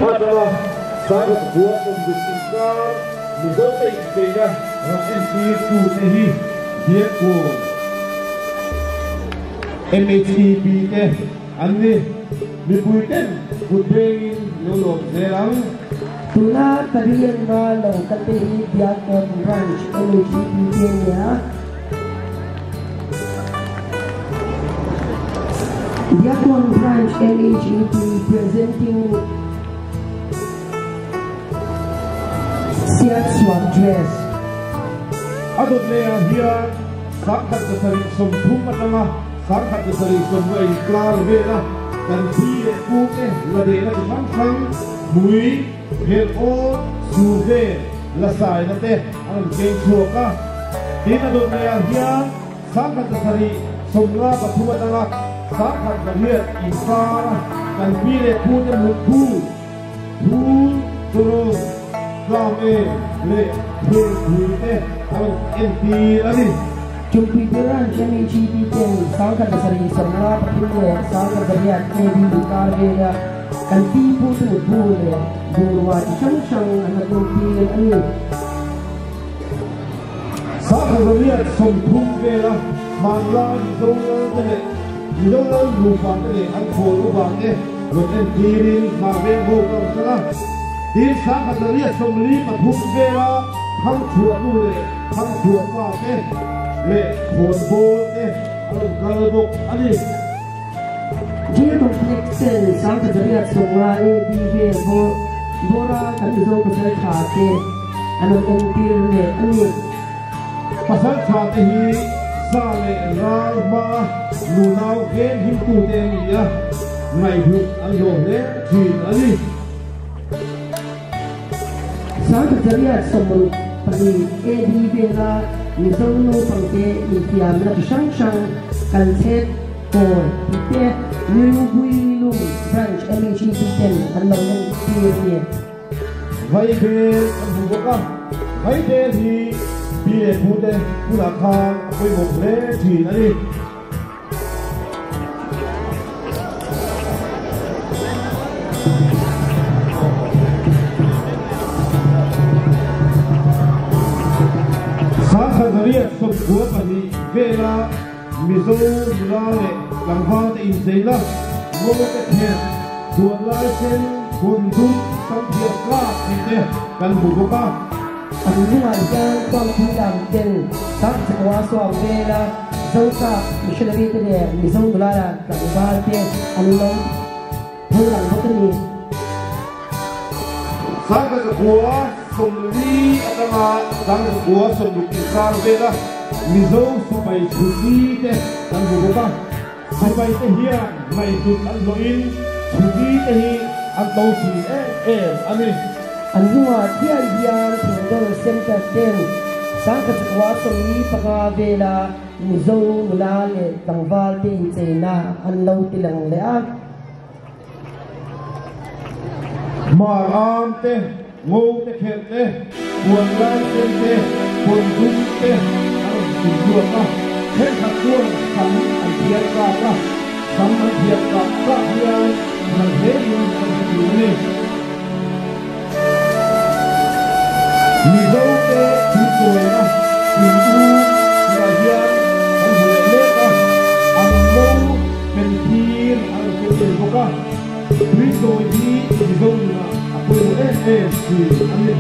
Atanga 10,160 inkar Mizote incheina rawn entirtute hi Diakkawn MHEP te an ni. Mipuiten kut vengin lo lawm zel ang. Tuna Pavilion hma lo kalte hi Diakkawn Branch MHEP te an ni a. Diakkawn Branch MHEP presenting Siatsuak Dress. A dawt lehah hian 1730 atanga 1770 inkar vela kan pi leh pu te la dehna chi hrang hrang, hmui, phelh awl, sur vel, la saina te an rawn keng chhuak a. Tin, a dawt lehah hian 1753 atanga 1800 inkara kan pi leh pu te mutbu, Phul, Chawrung, Tlame leh Phirpui te an rawn entir a ni. Chungpui Branch MHEP ten 1753 leh 1800 AD inkar vela kan pi pu te mutbu leh bungrua chi hrang hrang an rawn entir a ni. 1830 vela hmanlai Mizo lal te leh Mizo lal nupa te leh an khawl upa te rawn entirin hmar veng ho ka rawn kal a. Tin, 1843 vela Thangchhuah nu leh Thangchhuah pa te leh khawnbawl te an rawn kal bawk a ni. Jail Complex ten 1850 AD vel bawra kan Mizo pasaltha te an rawn entir leh a ni. Pasaltha te hi sa leh ral hmaa nunau veng himtute an ni a, ngaihhlut an hlawh hle thin a ni. 1862 AD vela Mizo naupangte infiamna chi hrang hrang kalchhet kawl tih te New Builung Branch MHEP ten an lo entir a ni. Vaibel an hmu bawk a, Vaibel hi pi leh pu te hunah khan a pawimawh hle thin a ni. 1992 vela Mizo nula leh tlangval te incheina ngo te khelh, huan lai sen, hun dum, samthiah tlak tih te kan hmu bawk a. An hnungah hian Kuangpui lam ten Sangchakua suam vela Zochak missionary te leh Mizo nula leh tlangval te an lo phur lang bawk a ni. 1940 atanga 1960 inkar vela Mizo sipai chhuti te kan hmu bawk a. Sipai te hian ngaihhlut an hlawhin chhuti te hi an to thin em em a ni. An hnungah chiah hian Thingdal Center ten 1945 vela Mizo nula leh tlangval te incheina an lo ti lang leh a. Hmar am te, ngo te khelh te, puan lai sen te, puan dum te an rawn tum chhuak a. Thenkhat chuan sam an thiar kak a, sam an thiar kak kak hian nal hlein an hre thin a ni. Mizo te tuichawina in u tunah hian kan hmu leh mek a, an no pen phir an rawn tel tel bawk a, tuichawi hi Mizo nunah a pawimawh em em thin a ni.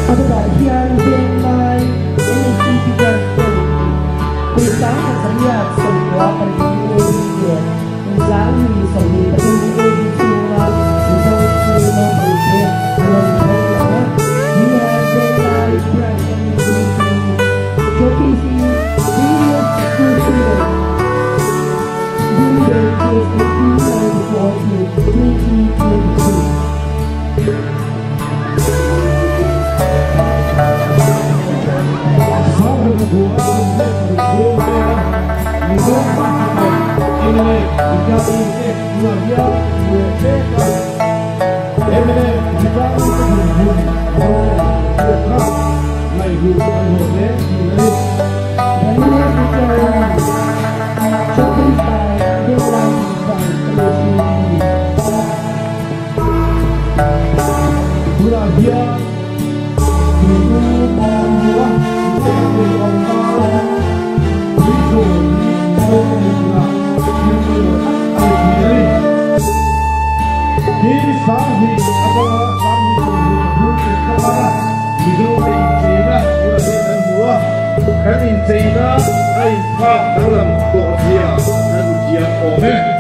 A dawtah hian Venglai NHEP Branch ten kum 1894 AD leh kum 1023 AD chhunga Mizo chu naupangte an rawn tho lang a. We have Venglai Branch NHEP showcasing various school students during their years 1894 to 2022. 19 The MNF Showcased by Venglai Branch. ACB. Tunah hian tui kan hmu a, tunah tui awm nan tui zawn hi Mizo nunah thil pawimawh tak a ni thin a ni. Tin, 2000 atanga 2023 inkara Mizo te incheina tunah hian kan hmu a, kan incheina a inthlak danglam tawh zia kan hmu thiam awm e.